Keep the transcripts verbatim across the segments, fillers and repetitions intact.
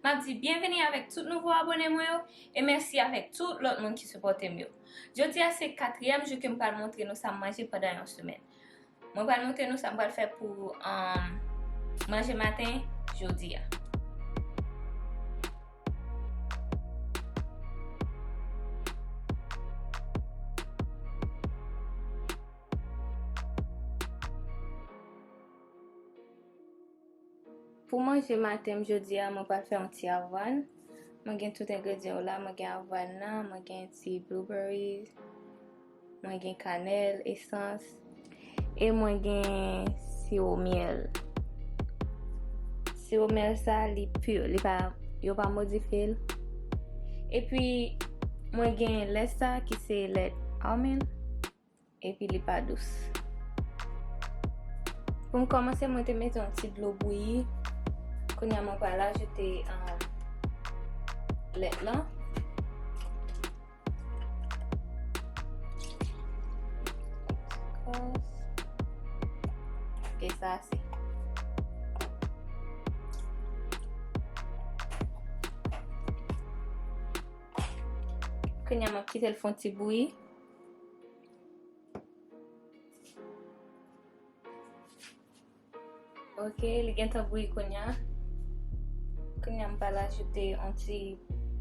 M ap di byenveni avèk tout nouvo abòne mwen yo, e mèsi avèk tout lòt moun ki sipòte m yo. Jodi a se katriyèm jou ke m pral montre nou sa m manje pandan yon semèn. Mwen pral montre nou sa m pral fè pou, um, manje maten jodi a. Pou manje maten m jodi a, mwen pral fè yon ti avwàn. Mwen gen tout engredyan yo la. Mwen gen avwàn nan, mwen gen ti blueberries, mwen gen kanèl, esans, e mwen gen siwo myèl. Siwo myèl sa, li pur, li pa, yo pa modifye l. Epi, mwen gen lèt sa ki se lèt almond. Epi li pa dous. Pou m kòmanse, mwen te mete yon ti dlo bouyi. Kounye a, mwen pral ajoute, um, lèt lan. Ok, sa ase. Kounye a, m ap kite l fè yon ti bouyi. Ok, li gentan bouyi kounye a. Kounye a, m pral ajoute yon ti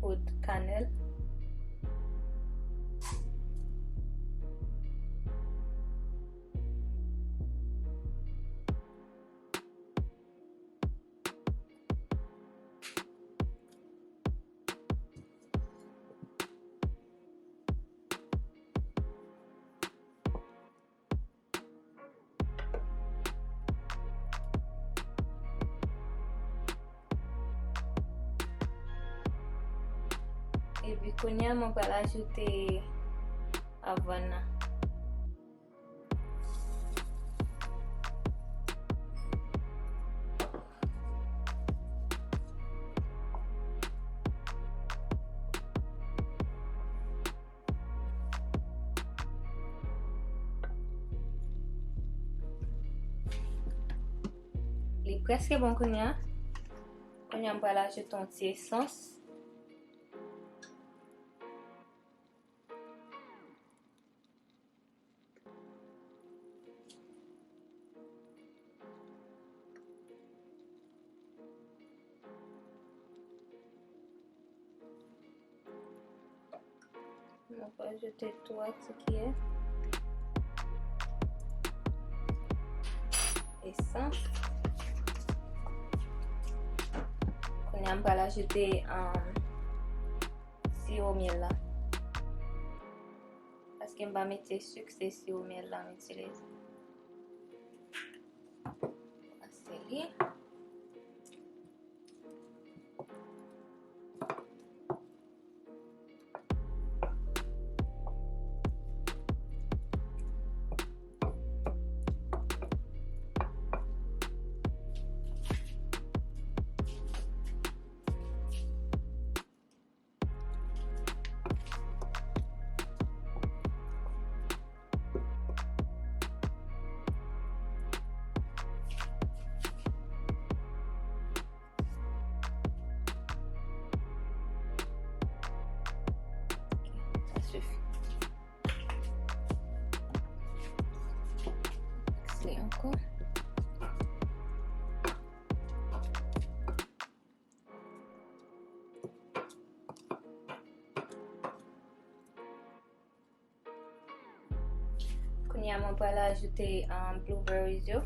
poud kanèl. Epi kounye a, mwen pral ajoute avwàn nan. Li prèske bon kounye a. Kounye a, m pral ajoute yon ti esans. Mwen pral ajoute twa ti kiyè esans. Kounye a, m pral ajoute, um, siwo myèl la. Paske m pa mete sik, se siwo myèl la m itilize. Pase li. Sa sifi. Mikse ankò. Kounye a, mwen pral ajoute, um, blueberries yo.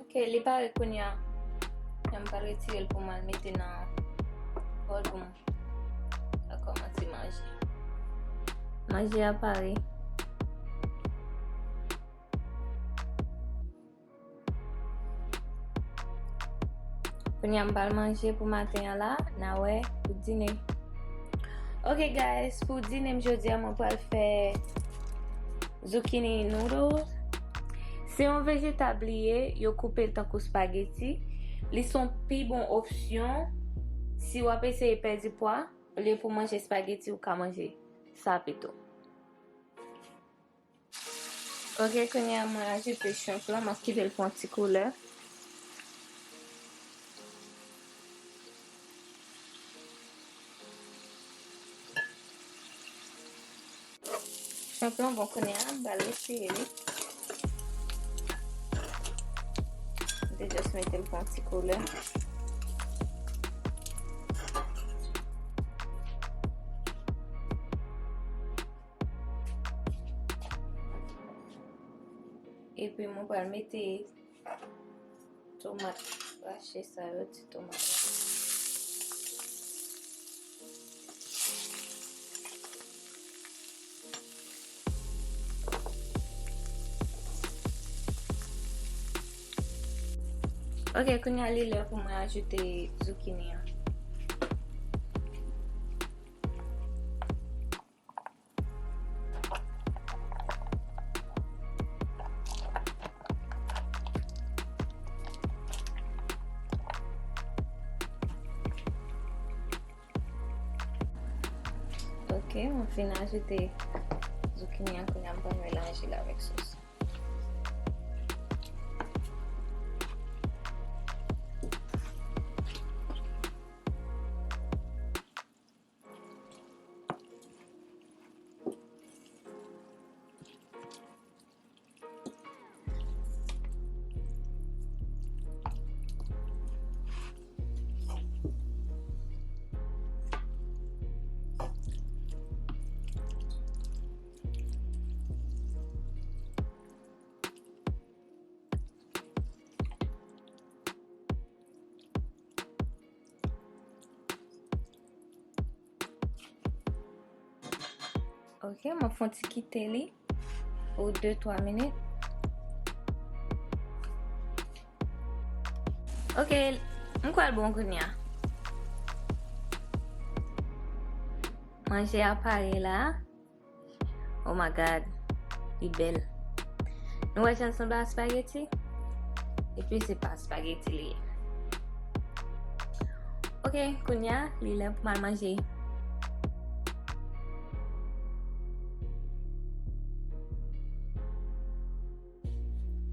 Ok, li pare kounye a. Kounye a m pral retire l pou m al mete nan bòl pou m ka kòmanse manje. Manje a pare. Kounye a m pral manje pou maten an la, n a wè pou dine. Ok guys, pou dine m jodi a mwen pral fè zucchini noodles. Se yon vejetab li ye, yo koupe l tankou spageti. Li se yon pi bon opsyon si w ap eseye pèdi pwa, olye pou manje spageti, ou ka manje sa pito. Ok, kounye a mwen ajoute shrimp lan, m ap kite l pran ti koulè. Shrimp lan bon, kounye a m pral retire li. M te just mete l pran ti koulè. Epi mwen pral mete tomat rache sa yo, ti tomat la. Ok, kounye a li lè pou mwen ajoute zukini an. Ok, mwen fin ajoute zukini an, kounye a m pral melanje l avèk sos. Ok, mwen fè yon ti kite li pou de twa minit. Ok, m kwè l bon kounye a. Manje a pare la. Oh my God, li bèl. Nou wè jan l sanble a spageti? Epi se pa spageti li ye. Ok, kounye a, li lè pou m al manje.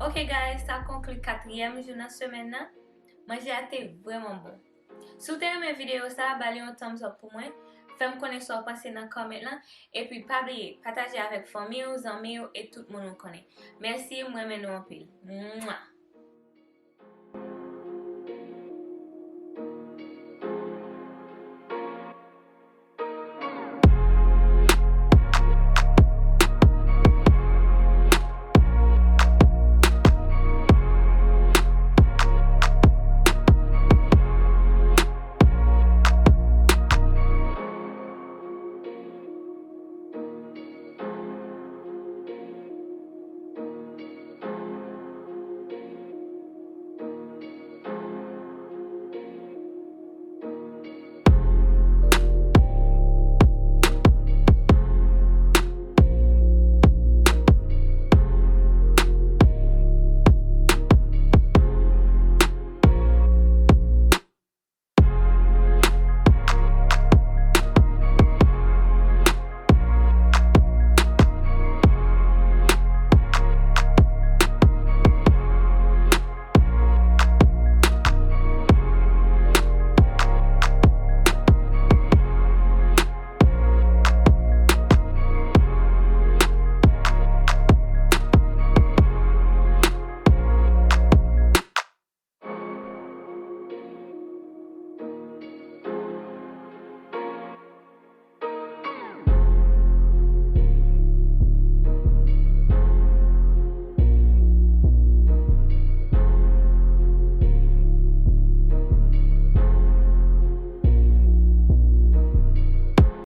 Ok guys, sa konkli katriyèm jou nan semèn nan. Manje a te vrèman bon. Si w te renmen videyo sa, ba li yon thumbs up pou mwen. Fè m konnen sa w panse nan comment lan. Epi pa bliye, pataje avèk fanmi w, zanmi w e tout moun ou konnen. Mèsi, m renmen nou anpil. Mwa!